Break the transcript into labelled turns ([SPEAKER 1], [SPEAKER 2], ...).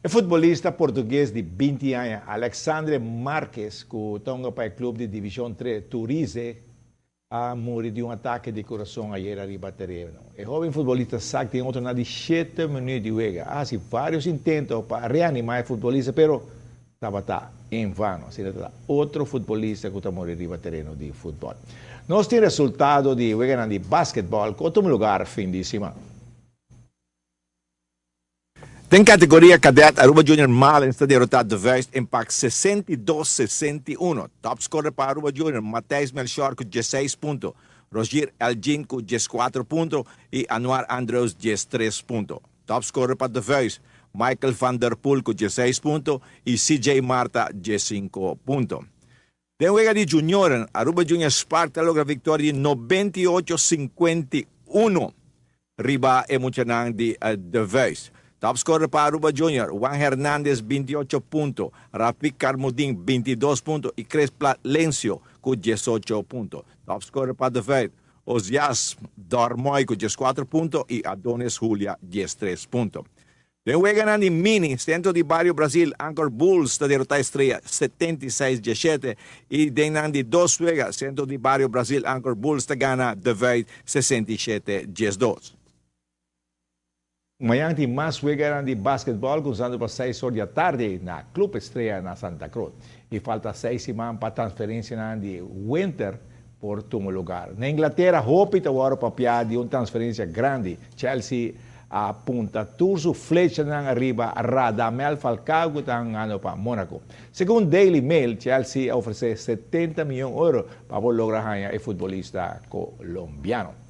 [SPEAKER 1] E futbolista portugues di 20 aña, Alexandre Marques, ku ta hunga pa e klup di Divishon 3, Turise, a muri di un atake di kurason ayera riba tereno. E hóben futbolista a sak den otro na di shete minüt di wega. A hasi vários intento pa reanimá e futbolista, pero tabata en vano. Asina ta otro futbolista ku ta muri riba tereno di futbòl. Nos tin resultado di weganan di basketbòl ku a tuma lugar fin di siman.
[SPEAKER 2] Den categoria cadet Aruba Junior Marlins ta derota De Vuist Impact 62 61. Top scorer pa Aruba Junior Matthijs Melchior cu 16 punto, Rogier Elgin cu 14 punto y Anuar Andrews 13 punto. Top scorer pa De Vuist Michael van der Poel cu 16 punto y CJ Marta 15 punto. Den wega di junioren, Aruba Junior Spark ta logra victoria di 98-51 riba e muchanan di De Vuist. Top scorer pa Aruba Junior, Juan Hernandez 28 punto, Rafik Carmudin 22 punto y Chris Lencio cu 18 punto. Top scorer pa De Vuist, Ozias Dormoy cu 14 punto y Adonis Julia 13 punto. Den weganan di mini, Centro di Bario Brasil, Anchor Bulls ta derota Estrella 76-17 y den nan di dos wega, Centro di Bario Brasil, Anchor Bulls ta gana De Vuist 67-12.
[SPEAKER 1] Mañan tin mas wega di basketball cuminsando pa 6 or di atardi na Club Estrella na Santa Cruz. Y falta 6 siman pa transferencia di winter por tuma lugar. Na Inglatera, hopi ta awor papia di un transferencia grandi. Chelsea a punta tur su flechanan ariba Radamel Falcao, cu ta hungando pa Monaco. Segun Daily Mail, Chelsea a ofrece 70 miyon euro pa logra e futbolista colombiano.